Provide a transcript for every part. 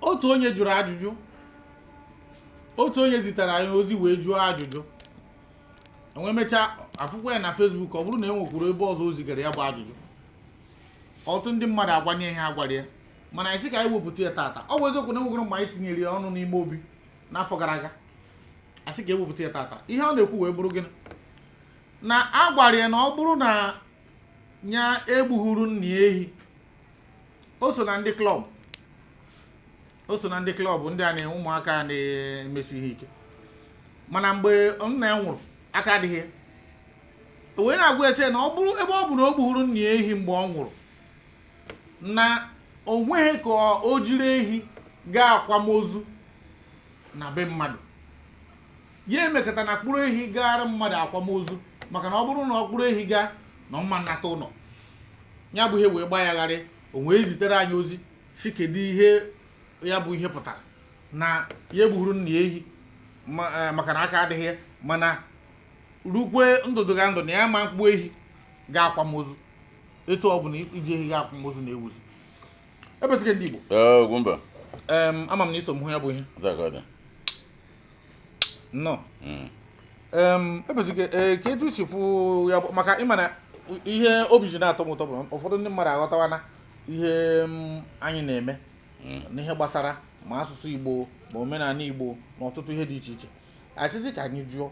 Otu onye jụrụ ajụjụ, otu onye zitere anyị ozi wee jụọ ajụjụ, enwee mechaa afụkwa ya na Facebook. Ọ bụrụ na e nwekwuru ebe ọzọ o zigara ya bụ ajụjụ, ọtụtụ ndị mmadụ agwanye ihe agwara ya, mana anyị sị ka anyị wepụta ya tata. Ọ bụ eziokwu na enwegoro mgbe anyị tinyere ya ọnụ n'ime obi n'afọ gara aga, asị ka ewepụta ya tata. Ihe ọ na-ekwu wee bụrụ gịnị? Na a gwara ya na ọ bụrụ na ya egbughuru nna ya ehi, o so na ndị club, o so na ndị club ndị a na ụmụaka a na-emesi ihe ike, mana mgbe nna ya nwụrụ, aka adịghị ya. O wee na-agwa ese na ọ bụrụ ebe ọ bụ na o gbughuru nna ya ehi mgbe ọ nwụrụ, na o nweghị ka o jiri ehi gaa akwamozu na be mmadụ. Ya emekọta na kpụrụ ehi gara mmadụ akwamozu, maka na ọ bụrụ na ọ kpụrụ ehi gaa na ọmma nnata ụlọ ya bụ ihe wee gbagagharị. O wee zitere anyị ozi si kedu ihe ya bụ ihe pụtara na ya egbughuru nna ya ehi maka na aka adịghị ya, mana rukwe ndụdụ ga ndụ na ya ma mkpu ehi ga akwamozu. Etu ọ bụ na iji ehi ga akwamozu na-ewuzi ebezike ndị Igbo. Ee, Ugwumba. Ama m na iso m hụ ya bụ ihe. Otu a ka ọ dị. Nnọọ. Ebezike, ee, ka etu si fụ ya bụ maka ịma na ihe obi ji na-atọ m ụtọ bụ na ụfọdụ ndị mmadụ aghọtawana ihe anyị na-eme n'ihe gbasara ma asụsụ Igbo ma omenala Igbo na ọtụtụ ihe dị iche iche. Asịsị ka anyị jụọ,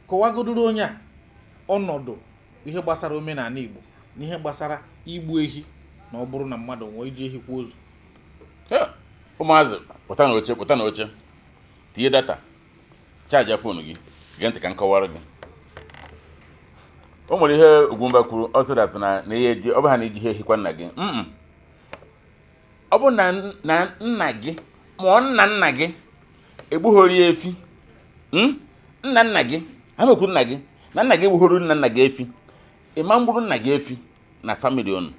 kọwagodoro onye a ọnọdụ ihe gbasara omenala Igbo na ihe gbasara igbu ehi, na ọ bụrụ na mmadụ nwụọ, iji ehi kwa ozu. Ụmụazị, pụta n'oche, pụta n'oche, tinye data, charge phone gị, gee ntị ka m kọwara gị. O nwere ihe Ugwumba kwuru. Ọ sị that na ihe eji ọ bụ ha na iji ihe ehikwa nna gị. Ọ bụ na nna gị ma ọ nna nna gị egbughori ya efi, Nna nna gị ha mekwu nna gị na nna gị egbughoro nna nna gị efi, ịma mgburu nna gị efi na family unu.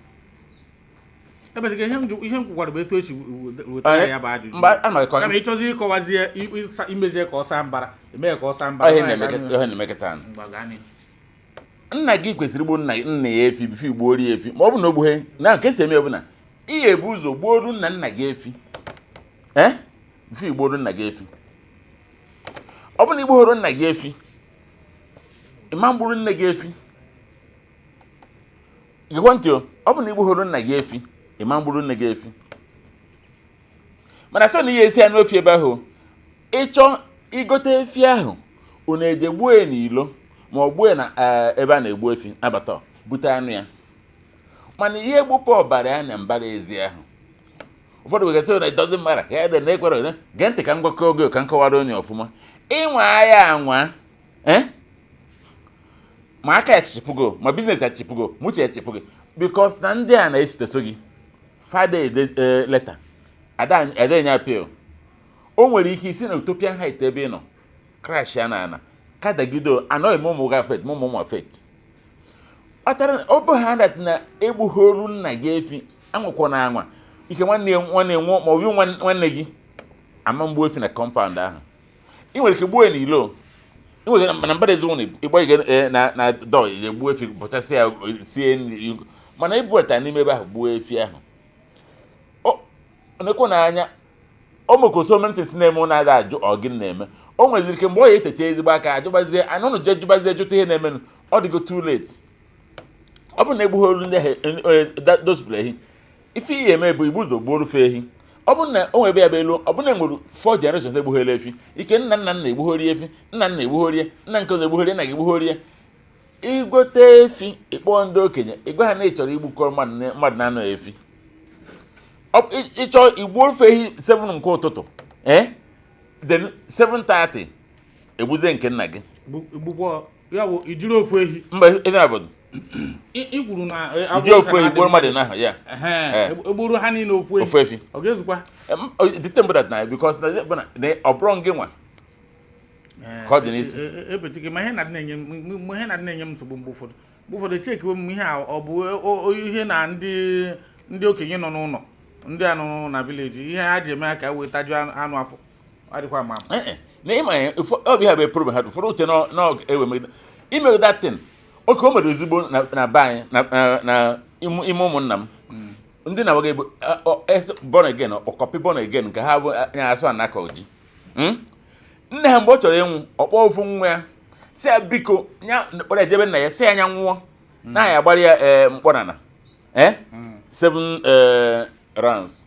Ebezike, ihe m kwukwara bụ etu esi wetara ya bụ ajụjụ. Mba, ana m akọ. Kama ịchọzi ịkọwazie, imezie ka ọ saa mbara, eme ka ọ saa mbara. Ọ ihe Nwaanyị na-eme. gaa. Ihe na-eme kịta. Ngwa, gaa n'ihu. Nna gị kwesịrị igbu nna nna ya efi before igbuoro ya efi. Ma ọ bụ na o gbughe na nke esi eme bụ na ị ga-ebu ụzọ gbuoru nna nna gị efi, ee, before igbuoru nna gị efi. Ọ bụ na igbughoro nna gị efi, ịma mgburu nne gị efi. Gekwa ntị o, ọ bụ na igbughoro nna gị efi, ịma mgburu nne gị efi. Mana sọ na ihe esi ya n'ofi ebe ahụ, ịchọ igote efi ahụ, unu eje gbuo ya n'ilo ma ọ gbuo ya na ebe a na-egbu efi nabata, bute anụ ya, mana ihe gbupụ ọbara ya na mbara ezi ahụ. Ụfọdụ nwere sị na it doesn't matter, ya ebe na ekwere ere. Gee ntị ka m gwakọ oge ka m kọwara onye ọfụma. Ịnwa ya anwa, eh? Ma aka ya chichipụgo, ma business ya chichipụgo, ma uche ya chichipụgo, because na ndị a na-esoteso gị fada ede leta ada enye appeal. O nwere ike isi na utopian height ebe ị nọ crash ya na ana kadagido. Anọghị m ụmụ gị affect, m ụmụ ụmụ affect kpatara ọ bụ ha that na egbughoru nna gị efi. Anwakwa na anwa ike nwanne ya, nwanne nwụọ ma ọ bụ nwanne gị ama mgbu efi na compound ahụ. Ị nwere ike gbuo ya n'ilo, ị nwere ike na mbara ezinụlọ ịgba ige na dọ egbuo efi, pụtasị ya, sie nri, mana ibuweta n'ime ebe ahụ gbuo efi ahụ, ọ nekwa n'anya. O mekwa so many things na-eme na-ada ajụ ọ gịnị na-eme. O nweziri ike mgbe ọ ya etecha ezigbo aka ajụbazie anụ ụnụ jee jụbazie jụta ihe na-emenụ, ọ dịgo too late. Ọ bụrụ na egbughị olu ndị ahụ dozipụrụ ehi, ife ihe eme bụ igbu ụzọ gbuo orufe ehi. Ọ bụrụ na o nwere ebe ya bụ elu, ọ bụrụ na enwere four generations egbughela efi, ike nna nna nna egbughori efi, nna nna egbughori, nna nke ọzọ egbughori, nna gị egbughori, igote efi, ịkpọọ ndị okenye, ịgwa ha na ị chọrọ igbukọ mmadụ na anọ efi. Ịchọ igbuo ofe ehi 7 nke ụtụtụ, ee, then 7:30 egbuzie nke nna gị. Gbukwa ya bụ ijiri ofu ehi. Mba, efi na obodo. Ị kwuru na iji ofu ehi gbuo mmadụ n'ahụ ya. Ehe, egburu ha niile ofu ehi. Ofu efi. Ọ ga-ezukwa? The thing bụ that na because na ọ bụrụ gị nwa ka ọ dị n'isi. Ebetike, ma ihe na-adị na-enye m ihe na-adị na-enye m nsogbu mgbe ụfọdụ echekiwe m ihe a, ọ bụ ihe na ndị okenye nọ n'ụlọ, ndị a nọ na village, ihe ha ji eme ka e wee tajuo anụ afọ adịkwa ama ama. Eh, eh. Na ịma ya ọ bụ ihe bụ problem ha. Ụfọdụ uche na ewe megide ime that thing oke o mere ozugbo na be anyị na ime ụmụnna m. Ndị na-agbaga ebe born again, ọkọpị born again nke ha bụ anya asụ anaka ji. Nne ha, mgbe ọ chọrọ ịnwụ, ọ kpọọ ofu nwa ya, si ya biko, ya kpọrọ ya jebe nna ya, si ya anya nwụọ na ya agbara ya mkpọnana seven rounds.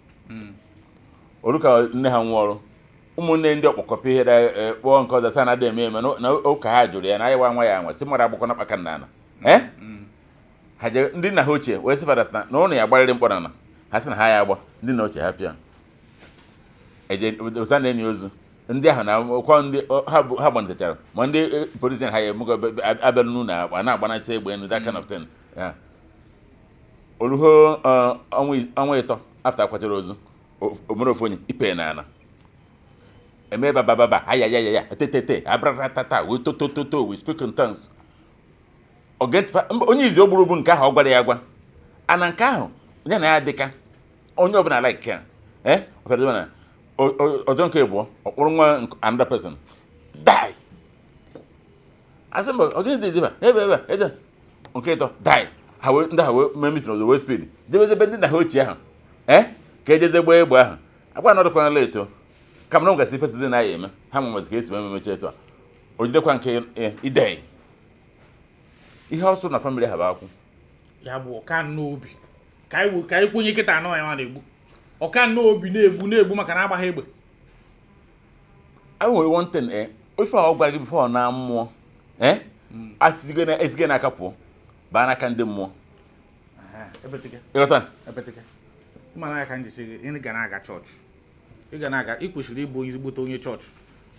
Olu ka nne ha nwụọrụ, ụmụnne ndị ọkpọkọpị ihe kpọọ nke ọzọ, sị na adị eme eme na ụka ha jụrụ ya na anyị nwa ya nwa si mmadụ agbakọ na kpaka nna ana ha je. Ndị nna ha ochie wee sị fada na ụnụ ya gbarịrị mkpọnana. Ha sị na ha ya agba. Ndị nna ochie ha pịa eje ụsa na enyi ozu ndị ahụ na kwa ndị ha ha gbanitechara ma ndị polisi ha ya emugo abịa n'ụlọ a na-agbanata egbe enu, that kind of thing. Ya oluho ọnwa 3 after akwachara ozu, omere ofu onye ipe na ana eme babababa ayayayaya tetete abraratata, we totototo, we speak in tongues. Onye izi o gburu bụ nke ahụ ọ gwara ya agwa ana nke ahụ ya na ya dịka onye ọbụla like ya ọbịa na ọjọọ nke abụọ, ọ kpụrụ nwa another person die, asị mba, ọ gịnị dị dịba ebe ebe ebe nke ịtọ die. Ha wee ndị ha wee mee meeting ọzọ, wee speed jebezebe ndị nna ha ochie ahụ ka ejeze gbaa egbe ahụ agba na ọdụkwana eto ka mara gasị ife sizi na ya eme ha ma ka esi eme emecha etu a o jidekwa nke idei ihe ọsọ na family ha bụ akwụ. Ya bụ ọka n'obi ka anyị kwenye kịta anọ ya nwa na-egbu ọka n'obi na-egbu na-egbu maka na agbaghị egbe. E nwere one thing, ife a ọ gwara gị before na mmụọ asịgo na esigo n'aka pụọ baa n'aka ndị mmụọ. Ebetike. Ịghọta? Ebetike, ịmara ya ka m ji sị gị, ị ga na-aga chọọchị, ị ga na-aga, ị kwesịrị ịbụ onye ezigbote onye chọọchị,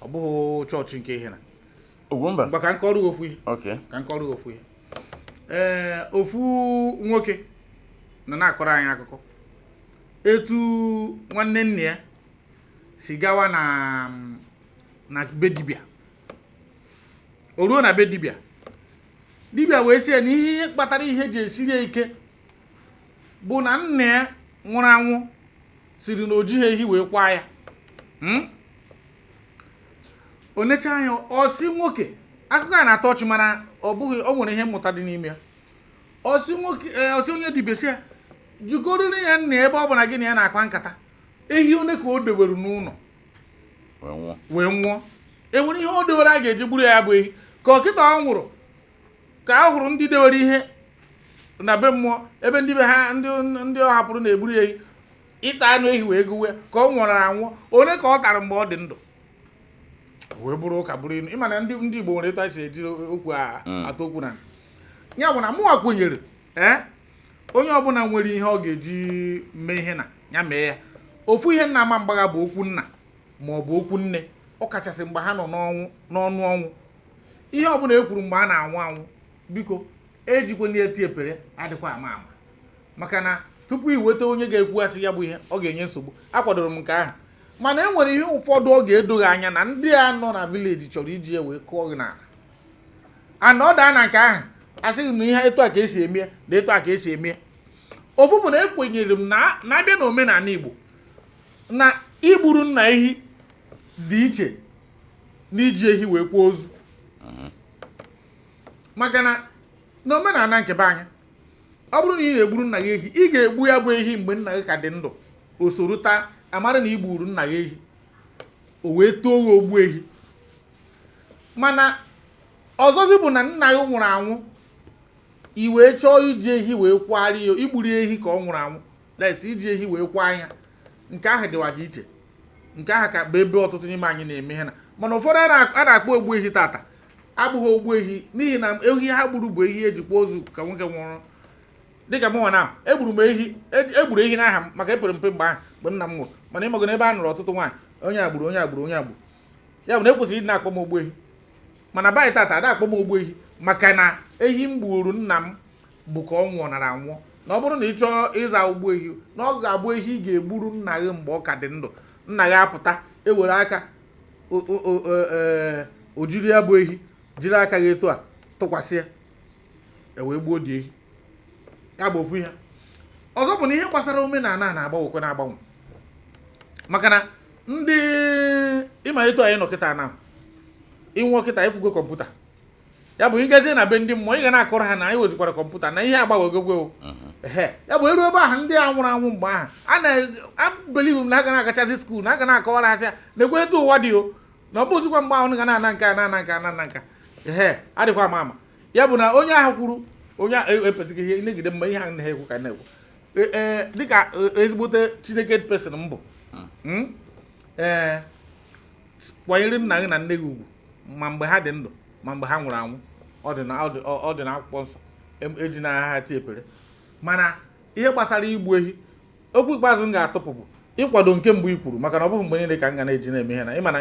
ọ bụghị chọọchị nke ihe na Ugwumba. Mgbe ka nke ọrụ gị ofu ihe. Ka nke ọrụ gị ofu ihe. Ee, ofu nwoke nọ na-akọrọ anyị akụkọ etu nwanne nna ya si gawa na be dibịa. O ruo na be dibịa, dibịa wee sị ya na ihe kpatara ihe ji esiri ya ike bụ na nna ya nwụrụ anwụ siri na o jighị ehi wee kwa ya. O necha anya, ọ sị nwoke, akụkọ a na-atọ ọchị, mana ọ bụghị, o nwere ihe mmụta dị n'ime ya. Ọ sị nwoke, ọ sị onye dibịa, sị ya jụgoruru ya nna, ebe ọ bụ na gị na ya na-akpa nkata, ehi one ka o dewere n'ụlọ wee nwụọ? Wee nwụọ. E nwere ihe o dewere a ga-eji gburu ya bụ ehi ka ọkịta ọ nwụrụ, ka a hụrụ ndị dewere ihe na be mmụọ, ebe ndị be ha, ndị ọ hapụrụ na-egburu ya ehi, ịta anụ ehi wee gụwe ka ọ nwụrụ anwụ, onye ka ọ tara mgbe ọ dị ndụ, wee bụrụ ụka bụrụ inu. Ịma na ndị Igbo nwere etu a si eji okwu atụ okwu na ya bụ na mụnwa kwenyere onye ọbụla nwere ihe ọ ga-eji mee ihe na ya mee ya. Ofu ihe nna ama mgbagha bụ okwu nna ma ọ bụ okwu nne, ọ kachasị mgbe ha nọ n'ọnwụ, n'ọnụ ọnwụ. Ihe ọbụla e kwuru mgbe a na-anwụ anwụ, biko ejikwana eti epere adịkwa ama ama, maka na tupu i weta onye ga-ekwughasị ya bụ ihe, ọ ga-enye nsogbu. Akwadoro m nke ahụ, mana e nwere ihe ụfọdụ ọ ga-edoghị anya na ndị a nọ na village chọrọ iji ya wee kụọ gị n'ala ana ọ daa na nke ahụ, asịghị na ihe etu a ka esi eme na etu a ka esi eme. Ofu bụ na ekwenyere m na na-abịa n'omenala Igbo na igburu nna ehi dị iche n'iji ehi wee kwuo ozu, maka na n'omenala nke be anyị, ọ bụrụ na ị na-egburu nna gị ehi, ị ga-egbu ya bụ ehi mgbe nna gị ka dị ndụ, o soro taa, amara na i gburu nna gị ehi, o wee too gị ogbu ehi. Mana ọzọzi bụ na nna gị nwụrụ anwụ, i wee chọọ iji ehi wee kwari ya, igburu ehi ka ọ nwụrụ anwụ les, iji ehi wee kwa ya, nke ahụ dịwaga iche. Nke ahụ ka bụ ebe ọtụtụ n'ime anyị na-eme ihe na mana ụfọdụ a na-akpọ ogbu ehi tata abụghị ogbu ehi, n'ihi na ehi ha gburu bụ ehi ejikwa ozu ka nwoke nwụrụ. Dịka mụnwa na egburu m ehi, egburu ehi n'aha m maka epere mpe mgbe ahụ, mgbe nna m nwụrụ. Mana ịmago na ebe a nụrụ ọtụtụ nwaanyị, onye agburu, onye agburu, onye agburu, ya bụ na ekwesịrị ịdị na-akpọ m ogbu ehi. Mana baị tata ada akpọ m ogbu ehi, maka na ehi m gburu nna m bụ ka ọ nwụọ nara anwụọ. Na ọ bụrụ na ị chọọ ịza ogbu ehi, na ọ ga-abụ ehi ị ga-egburu nna gị mgbe ọ ka dị ndụ, nna gị apụta, ewere aka o jiri ya bụ ehi, jiri aka gị etu a tụkwasị ya, e wee gbuo dị ehi. Ya bụ ofu ihe. Ọzọ bụ na ihe gbasara omenala a na-agbanwekwa na-agbanwe, maka na ndị ịma etu anyị nọ kịta na ịnwụọ kịta, ịfụgo kọmputa, ya bụ ịgazie na be ndị mmụọ, ị ga na-akọrọ ha na anyị wezikwara kọmputa na ihe agbanwegogwe o. Ehe, ya bụ, eru ebe ahụ, ndị a nwụrụ anwụ mgbe ahụ, a na-believe m na aga na-agachazi school, na aga na-akọwara ha sị ya na-ekwe etu ụwa dị o, na ọ bụzikwa mgbe ahụ ga na-ana nka, na-ana nka, na-ana nka. Ehe, adịkwa ama ama. Ya bụ na onye ahụ kwuru, onye epetighị ihe negide mgbe ihe ahụ na-ekwu ka na-ekwu. Ee, dịka ezigbote Chineke person m bụ, ee, kwanyere nna gị na nne gị ugwu, ma mgbe ha dị ndụ ma mgbe ha nwụrụ anwụ. Ọ dị na akwụkwọ nsọ. Eji na ha ti epere. Mana ihe gbasara igbu ehi, okwu ikpeazụ m ga-atụpụ bụ ịkwado nke mbụ i kwuru, maka na ọ bụghị mgbe niile ka m ga na-eji na-eme ihe na ịma na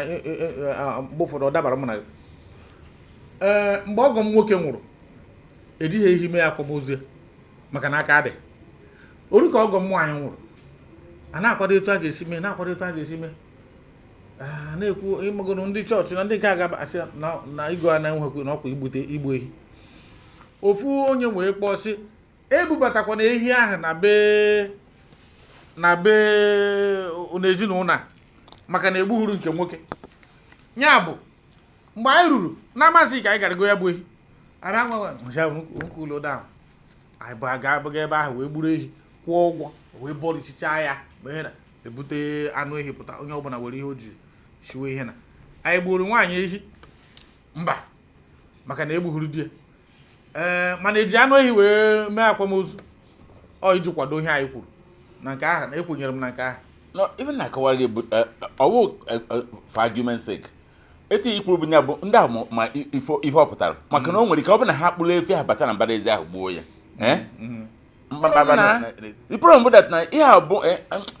mgbe ụfọdụ ọ dabara mụ na gị. Ee, mgbe ọgọ m nwoke nwụrụ, ejighị ehi mee akwamozu ya, maka na aka adịghị oru. Ka ọgọ m nwaanyị nwụrụ, a na-akwado etu a ga-esi mee, na-akwado etu a ga-esi mee, a na-ekwu ịmagoro ndị chọọchị na ndị nke aga asị na igo a na-enwekwu na ọkwa igbute igbu ehi. Ofu onye wee kpọọ sị ebubatakwana ehi ahụ na be n'ezinụlọ a, maka na egbughuru nke nwoke. Ya bụ, mgbe anyị ruru na-amasị ka anyị gara go ya bụ ehi, abịa nwa down, anyị bụ aga abaga ebe ahụ wee gburu ehi, kwụọ ụgwọ, wee bọrichichaa ya ma na ebute anụ ehi pụta. Onye ọbụla were ihe o ji shiwe ihe na anyị gburu nwaanyị ehi mba, maka na egbughuru di ya. Ee, mana eji anụ ehi wee mee akwamozu, ọ iji kwado ihe anyị kwuru na nke ahụ, na ekwenyere m na nke ahụ. No, even na-akọwara gị bụ ọwụ for argument's sake, etu i kwuru bụ ya bụ ndị ahụ ma ife ihe ọ pụtara, maka na o nwere ike ọ bụ na ha kpụrụ efi ahụ bata na mbara ezi ahụ gbuo ya. Eh? The problem bụ that na ihe a bụ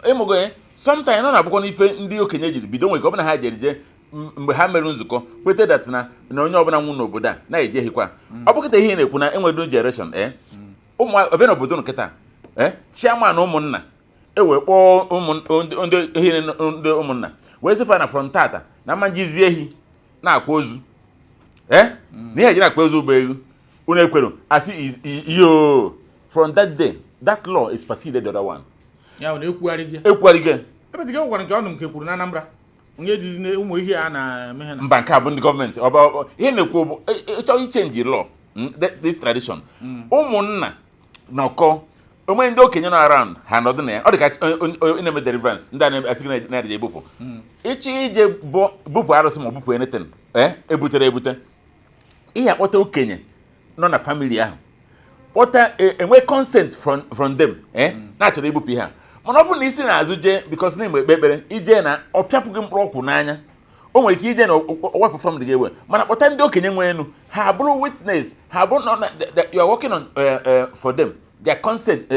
ịmụgo sometimes ọ na-abụkwa n'ife ndị okenye jiri bido. Nwere ike ọ bụ na ha jere je mgbe ha mere nzukọ kweta that na onye ọbụla nwụ n'obodo a na-ejeghịkwa. Ọ bụ kịta ihe ị na-ekwu na enwedo generation ụmụ ọbịa n'obodo nkịta, chairman ụmụnna e wee kpọọ ụmụ ndị ehi, ndị ụmụnna wee sị fa na from tata na mma njizi ehi na-akwa ozu, na ihe eji na-akwa ozu bụ ewu. Unu ekweru, asị yo, from that day that law is superseded the other one. Ya bụ na ekwugharị gị. Ekwugharị gị. Ebe dịka nwekwara nke ọnụ nke kwuru na Anambra, onye jizi na ụmụ ihe a na-eme ha na Mba, nke a bụ ndị gọọmenti. Ọ ihe na-ekwu bụ ịchọ ichange law, this tradition, ụmụnna nọkọ onwe ndị okenye nọ around, ha nọdụ na ya. Ọ dị ka onye na-eme deliverance, ndị a na-asị gị na-eje ebupụ, ịchọ ije bupụ arụsị ma ọ bupụ anything ebutere ebute, ihe akpọta okenye nọ na family ahụ, kpọta enwe consent from them, na-achọrọ ibupụ ihe a. Mana ọ bụrụ na isi n'azụ jee, because na igbe ekpe ekpere ije na ọ pịapụ gị mkpụrụ ọkwụ n'anya, o nwere ike ije na wepụ family gị ewe. Mana kpọta ndị okenye nwe enu, ha bụrụ witness, ha bụrụ nọ na you are working on for them, their consent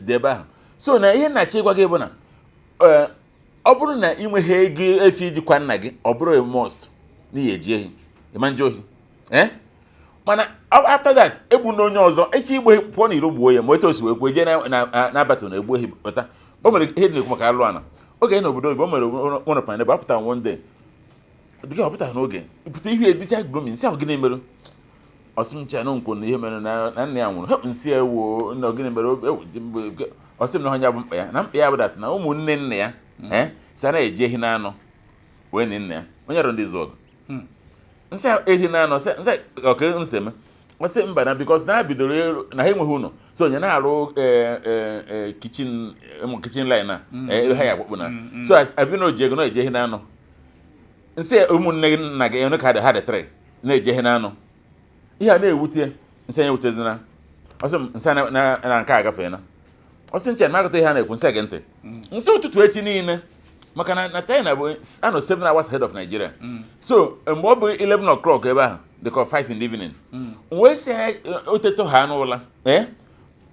dị ebe ahụ. So na ihe nna-achọ ịgwa gị bụ na ọ bụrụ na ị nweghị ego efi ijikwa nna gị, ọ bụrụ a must n'ihi eji ehi ịma nje ohi. Mana after that, egbu na onye ọzọ echi igbo pụọ n'iro gbuo ya, ma etu o si wee kwuo jee na-abata na egbu ehi pụta. O mere ihe dị na-ekwu maka alụ ana oge n'obodo oyibo. O mere one of my neighbor apụtara one day, dịka ọ pụtara n'oge pụta ihu edicha gloomy. Nsị ahụ, gịnị mere? Ọsị m cha nkwụ na ihe mere na nna ya nwụrụ. Hepụ nsị ewo na gịnị mere? Ọsị m na ọnya bụ mkpa ya, na mkpa ya bụ that na ụmụnne nna ya si a na-eji ehi na anụ wee nye nna ya onye rụ ndị zụ ọgụ. Nsị ehi na anụ, nsị ọka nsị eme. Ọsị mba, na because na ha bidoro na ha enweghị ụlọ, so onye na-arụ kitchen, kitchen line na ebe ha ya akpọkpụ na so abi na oji ego na-eji ehi na anụ. Nsị ụmụnne gị nna gị ene ka ha dị tri na-eji ehi na anụ, ihe a na-ewute. Nsị anyị ewutezina. Ọsị m nsị na nke a gafeela. Ọsị nche na akụta ihe a na-ekwu. Nsị gị ntị, nsị ụtụtụ echi niile, maka na China bụ anọ 7 hours ahead of Nigeria, so mgbe ọ bụ 11 o'clock ebe ahụ dịka 5 in the evening, wee sị ha oteto ha n'ụla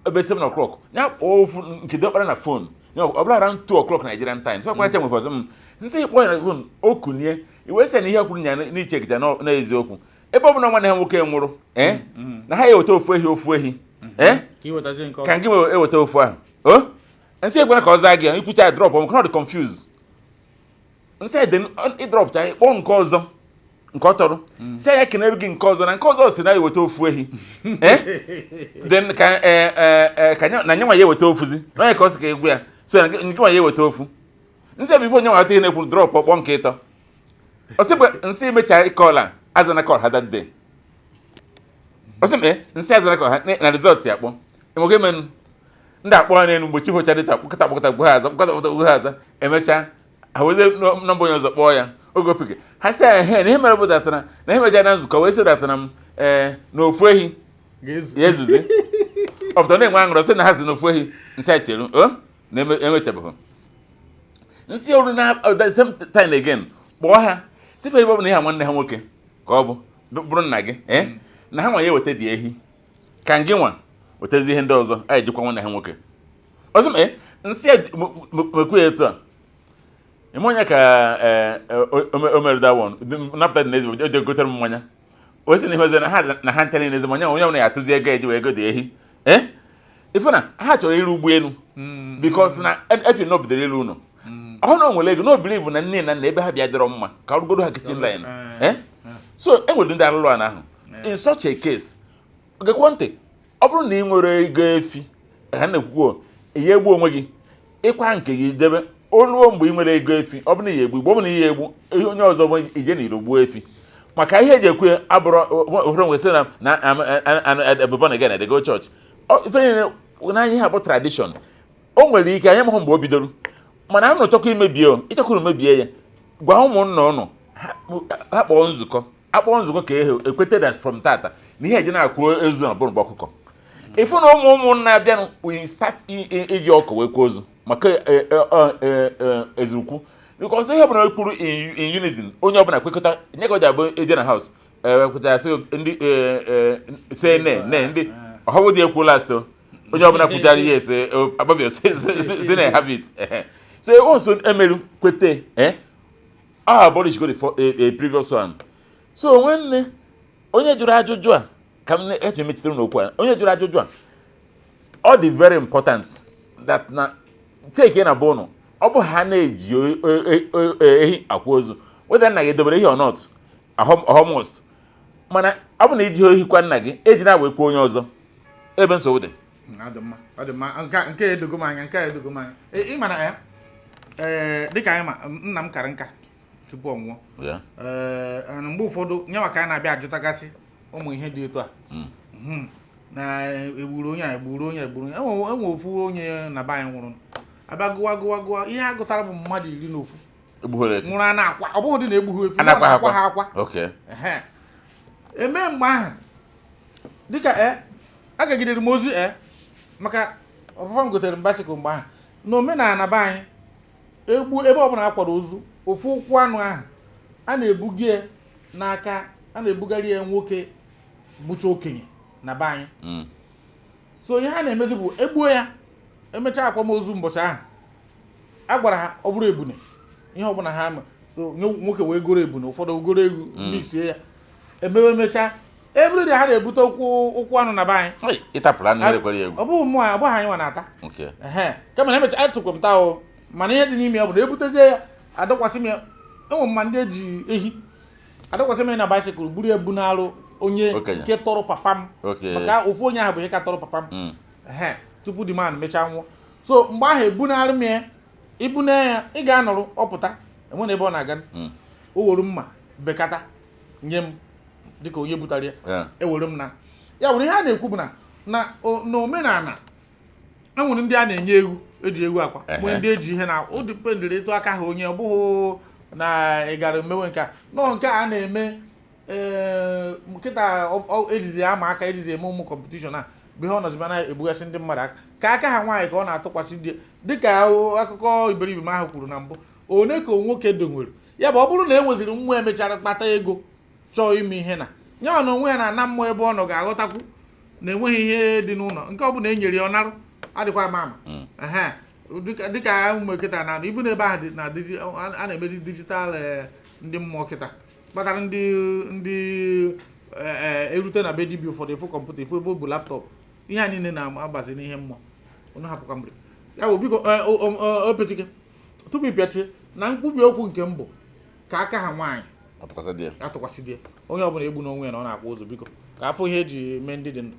ebe 7 o'clock ya kpọọ ofu nke diọkpara na phone ya, ọ bụrụ around 2 o'clock Nigerian time. So akwa nwefọ ọzọ m nsị kpọọ ya na phone, o kunie iwee sị na ihe kwuru ya n'iche gịta n'eziokwu, ebe ọ bụla nwanne ha nwoke nwụrụ, na ha eweta ofu ehi, ofu ehi, ka nke eweta ofu ahụ. O nsị ekwena ka ọ zaa gị ikwucha drop ọ dị confuse. Nsị ede ịdropụta kpọọ nke ọzọ nke ọ tọrọ, sị ya kenere gị nke ọzọ na nke ọzọ si na eweta ofu ehi, then ka ka na nyanwa ya eweta ofuzi na onye ka ọ sị ka egwu ya, so na nke nwa ya eweta ofu. Nsị before onye nwata ihe na-ekwu drop ọkpọ nke ịtọ, ọsị bụ nsị emechaa call a azana call ha that day. Ọsị m nsị azana call ha na result ya kpọ enwege menu. Ndị akpọ ha n'elu mgbe chi focha dịta, kpọkọta kpọkọta gbuo ha aza, kpọkọta kpọkọta gbuo ha aza. Emechaa, ha weze nọmba onye ọzọ kpọọ ya. Oge opike ha sị ya ehe na ihe mere bụ datara na ihe meja na nzukọ wee sị datara m ee na ofu ehi ga-ezu. Ya ezuzi. Ọ pụtara na-enwe aṅụrị sị na ha si n'ofu ehi nsị a cheru o na emechabeghị nsị ọrụ na the same time again kpọọ ha sife ebe ọ bụ na ihe a nwanne ha nwoke ka ọ bụ bụrụ nna gị ee na ha nwa ya eweta dị ehi ka ngị nwa wetazi ihe ndị ọzọ a ejikwa nwanne ha nwoke ọzọ m ee nsị a mekwu ya etu a ime onye ka o mere that one napụta dị n'ezi o je gotere m mmanya o si na ihe ọzọ na ha na ha ncha niile ezi onye onye ọbụla ya atụzi ego eji wee go dị ehi ee ife na ha chọrọ ịrụ ụgbọelu because na efi na bidoro ịrụ ụlọ ọ na o nwere ego na o believe na nne na nna ebe ha bịa dịrọ mma ka ọrụgodo ha kitchen line. So enwere ndị arụrụ ana ahụ. In such a case, gekwa ntị, ọ bụrụ na ị nwere ego efi ha na-ekwukwo ihe egbu onwe gị ịkwa nke gị debe oluo mgbe ị nwere ego efi, ọ bụrụ na ya egbu igbo, ọ bụrụ na ihe egbu ihe onye ọzọ bụ ije na iro gbuo efi maka ihe eji ekwu abụrụ ụfọdụ nwere sị na na born again, they go church. Ife niile n'anya ihe abụ tradition o nwere ike anyị amaghị mgbe o bidoro, mana a nụchọkọ imebie o ịchọkọrọ mebie ya. Gwa ụmụnna ụnụ ha kpọọ nzukọ, akpọọ nzukọ ka ehe ekwete that from tata na ihe eji na-akwụ ezu na bụrụ ọkụkọ ịfụ na ụmụ ụmụnna abịanụ, we start iji ọkụ wee kwuo ozu maka ezurukwu because ihe ọbụla kwuru in unison, onye ọbụla kwekọta nye ka ọ ji abụ eje na house ekwetara sị ndị say ne ne ndị ọhọbụ dị ekwu last o onye ọbụla kwuchara ihe ese akpabio si na have it. So once emeru kwete ọ abolish go the a previous one. So nwanne onye jụrụ ajụjụ a ka m eji emechitere n'okwu a, onye jụrụ ajụjụ a, ọ dị very important that na check na bụ ụnụ ọ bụ ha na-eji ehi akwa ozu, whether nna gị edobere ehi or not, almost, mana ọ bụ na iji ehi kwa nna gị eji na wekwa onye ọzọ ebe nsogbu dị. Ọ dị mma, ọ dị mma. Nke a edogo m anya, nke a edogo m anya. Ị ma na ya ee dịka anyị ma nna m kara nka tupu ọ nwụọ. Ee, mgbe ụfọdụ nyanwa ka anyị na-abịa ajụtagasị ụmụ ihe dị etu a. Na egburu onye a, egburu onye, egburu onye, enwe ofu onye na be anyị nwụrụ, abịa gụwa gụwa gụwa, ihe a gụtara bụ mmadụ 11 egbughoro efi. Nwụrụ a na-akwa, ọ bụghị dị na egbughị efi. A na-akwa ha na-akwa ha akwa. akwa. Okay. Ehe. Eme mgbe ahụ dịka agagidere m ozi maka ọpapa m gotere m bicycle mgbe ahụ. Na omenala be anyị, egbu ebe ọbụla a kwara ozu, ofu ụkwụ anụ ahụ a na-ebuga ya n'aka, a na-ebugara ya nwoke bụcha okenye na be anyị. So ihe ha na-emezi bụ egbuo ya, emechaa akwamozu mbọchị ahụ a gwara ha, ọ bụrụ ebune ihe ọbụla ha ma so nye nwoke wee goro ebune, ụfọdụ goro egwu mixie ya, emewe emechaa everyday ha na-ebute ụkwụ ụkwụ anụ na be anyị. Hey, ịtapụrụ anụ erekwere ya egwu. Ọ bụghị mụ, ọ bụghị anyị nwa na-ata. Ehe, kama na emecha atụkwa m taa o, mana ihe dị n'ime ya bụ na ebutezie ya, adọkwasị m ya, enwe mma ndị eji ehi adọkwasị m ya na bicycle buru ya bu n'alụ onye Okenye. nke tọrọ papa m maka ofu onye ahụ bụ ihe ka tọrọ papa m. Ehe, tupu the man mechaa nwụọ. So mgbe ahụ ebunarị m ya, ibune ya, ị ga-anọrụ ọpụta enwe na ebe ọ na-aga. O were mma bekata nye m dịka onye butere ya. Ewere m na ya nwere ihe a na-ekwu bụ na na omenala enwere ndị a na-enye ewu eji ewu akwa nwee ndị eji ihe na o dependịrị etu aka ha onye, ọ bụghị na ị gara mewe nke a nọọ nke a na-eme. Ee, nkịta ejizi ama aka ejizi eme ụmụ competition a bụ ihe ọ nọzi na-ebugasị ndị mmadụ aka ka aka ha nwaanyị ka ọ na-atụkwasị di dịka akụkọ iberibe m ahụ kwuru na mbụ one ka nwoke donwere ya bụ ọ bụrụ na e nweziri nwa emechara kpata ego chọọ ime ihe na ya na onwe ya na-ana mmụọ ebe ọ nọ ga-aghọtakwu na enweghị ihe dị n'ụlọ nke ọ bụla e nyere ya ọ narụ adịkwa ama ama. Ehe, dịka ụmụ kịta na ibu n'ebe ahụ dị na a na-emezi digital ndị mmụọ kịta kpatara ndị erute na be dibịa ụfọdụ efu kọmputa efu ebe o bu laptop, ihe a niile na-agbazi n'ihe mmụọ unu hapụkwa mgbe ya bụ. Biko opetike tupu ị pịachie na nkwubi okwu nke mbụ ka aka ha nwaanyị atụkwasị di ya. Atụkwasị di ya, onye ọbụla egbu n'onwe ya na ọ na-akwa ụzọ, biko ka afọ ihe eji mee ndị dị ndụ.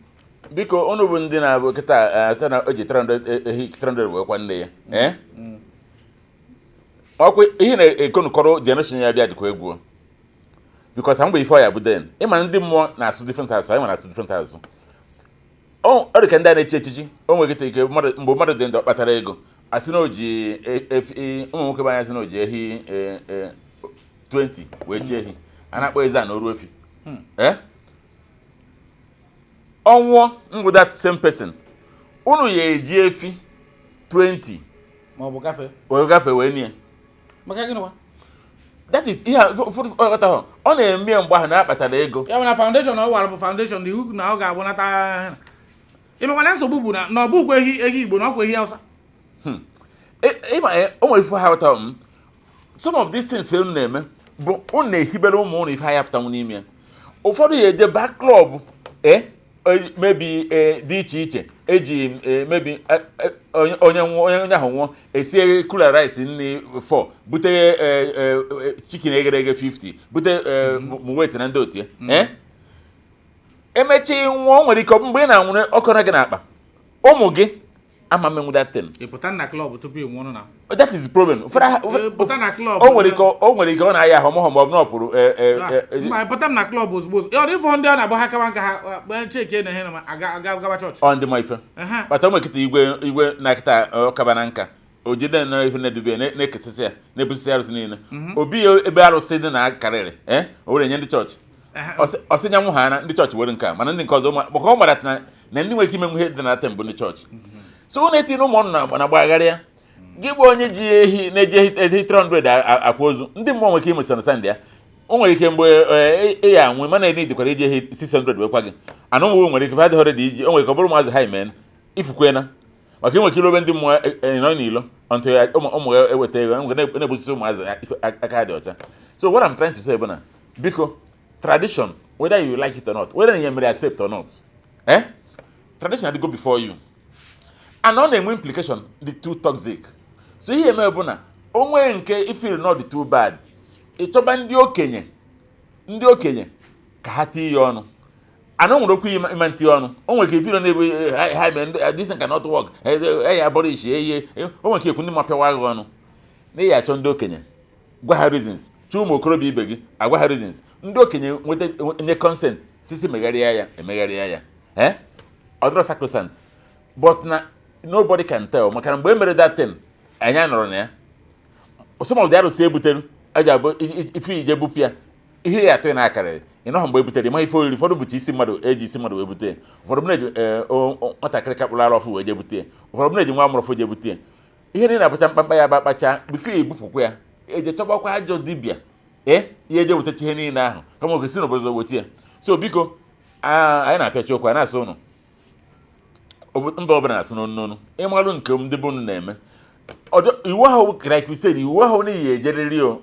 Biko unu bụ ndị na-abụ kịta sị na o ji 300 ehi 300 wee kwa nne ya ọkwa ihe na-ekonukọrọ generation ya bịa dịkwa egwu because mgbe ife ọ ya bụ den ịma ndị mmụọ na-asụ different asụ, anyị ma na-asụ different asụ. Ọ dị ka ndị a na-echi echichi. O nwekịta ike mgbe mmadụ dị ndụ, ọ kpatara ego, asị na o ji ụmụ nwoke be anya sị na o ji ehi 20 wee chie ehi a na-akpọ eze a na oru efi. Ọnwụọ ngwụ, that same person, unu ya eji efi 20 ma ọ bụ gafee. Wee gafee wee nie. Maka gịnị kwa? That is ihe a ụfọdụ ọghọta ọ na-eme ya mgbe ahụ na akpatara ego. Ya bụ na foundation ọ wara bụ foundation iwu na ọ ga-agbụnata. Ịmakwa na nsogbu bụ na ọ bụkwa ehi ehi Igbo, na ọkwa ehi Hausa. Ịma o nwere ife ha ghọta m. Some of these things unu na-eme bụ unu na-ehibere ụmụ unu ife ha ya pụtanwu n'ime ya. Ụfọdụ ya eje ba club mebi dị iche iche eji mebi onye nwụọ, onye ahụ nwụọ, esie cooler rice nri 4, bute chicken eghere eghe 50, bute muwete na ndị otu ya. Emechi nwụọ, nwere ike ọ bụ mgbe ị na-anwụrụ ọkọrọ gị n'akpa ụmụ gị ama menwu that thing. Ị pụta na club tupu ị nwụọ na That is the problem. Pụta na club. O nwere ike ọ na-aya ahụ ọmụhụ ma ọ bụ na ọ pụrụ Mba, pụta m na club ozugbo ozugbo. Ọ dị ịfọ ndị ọ na-abụ ha kawa nka ha kpee cheke na ihe na ma aga aga gaba chọọchị. Ọ ndị ma ife kpata ụmụ nkịta igwe igwe na-akịta ọkaba na nka o jide na ife na-edube na-ekesịsị ya, na-ebusisi arụsị niile obi ya ebe arụsị dị na karịrị o were nye ndị chọọchị. Ọsị nyanwụ ha na ndị chọọchị were nke a, mana ndị nke ọzọ maka ọ mara na ndị nwere ike imenwu ihe dị na tem bụ ndị chọọchị. So ọ na-etinye ụmụ ọnụ na gbagharịa gị bụ onye ji ehi na-eji ehi 300 akwa ozu. Ndị mmụọ nwere ike imesị ya. O nwere ike mgbe ị ya anwụ, mana edi dịkwara iji ehi 600 wekwa gị anụ ụmụ nwere ike 500 iji. O nwere ike ọ bụrụ ụmụazị ha imen ifukwena maka inwe ike ilobe ndị mmụọ nọ n'ilo until ụmụ ya eweta ego nwere na-ebusisi ụmụazị aka ha dị ọcha. So what I'm trying to say bụ na biko, tradition, whether you like it or not, whether you mere accept or not, tradition adịgo before you and ọ na-enwe implication dị too toxic. So ihe eme bụ na o nwee nke ifeel not dị too bad, ịchọba ndị okenye ka ha tie ya ọnụ. Ana o nwere okwu ịma ntinye ọnụ. O nwere ike ifeel na-ebu ha mere this thing cannot work, ya abọrọ ishi ihe. O nwere ike ekwu ndị ma pịawa gị ọnụ na ị achọ ndị okenye gwa ha reasons, chụọ ụmụ okorobịa ibe gị agwa ha reasons. Ndị okenye nweta nye consent sisi megharịa ya, emegharịa ya. Ọ dịrọ sacrosanct, but na nobody can tell maka na mgbe e mere that thing anyị anọrọ na ya. Some of the arụsị ebutere eji abụ ife ije bupụ ya, ihe ya atụ ya na-akarịrị ị nọghọ mgbe e butere ma ife oriri. Ụfọdụ bụcha isi mmadụ, eji isi mmadụ wee bute ya. Ụfọdụ bụ na-eji nwatakịrị kakpụrụ ara ọfụ wee jee bute ya. Ụfọdụ bụ na-eji nwa amụrụ ọfụ jee bute ya. Ihe niile na-abụcha mkpamkpa ya bụ akpacha bifo ebupụkwa ya, eje chọbakwa ajọ dibịa ihe eje wetacha ihe niile ahụ kama oge si n'obodo weta ya. So biko, anyị na-apịachi okwu a na-asụ ụnụ mba ọbụla na-asụ n'onu n'onu ịmalụ nke ndị bụ unu na-eme. Iwu ahụ, like we said, iwu ahụ n'ihi ejeriri o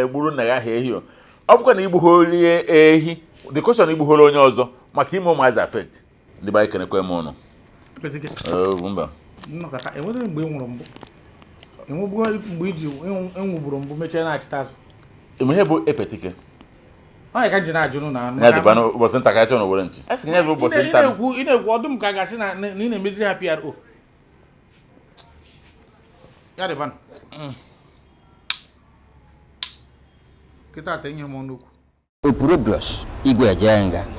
gburu nna ya ahụ ehi o. Ọ bụkwa na igbughorie ehi, the question igbughoro onye ọzọ maka ime ụmụazị affect ndị be anyị. Kenekwe m ụnụ. Epetike. Mba. Nnọkọta enwere mgbe ị nwụrụ mbụ, enwebugo mgbe iji enwuburu mbụ mechie na-achịta azụ? Ime ihe bụ epetike. Ọ ya ka m ji na-ajụ nụ na Ya dịba n'ụbọchị nta ka achọ n'owere nchi a sị ya bụ ụbọchị ị nta. na-ekwu ọdụm ka a ga-asị na ị na-emeziri ha PRO. Ya dịba kịta ata ihe m ọnụ okwu. Opurobios Igwe Ejenga.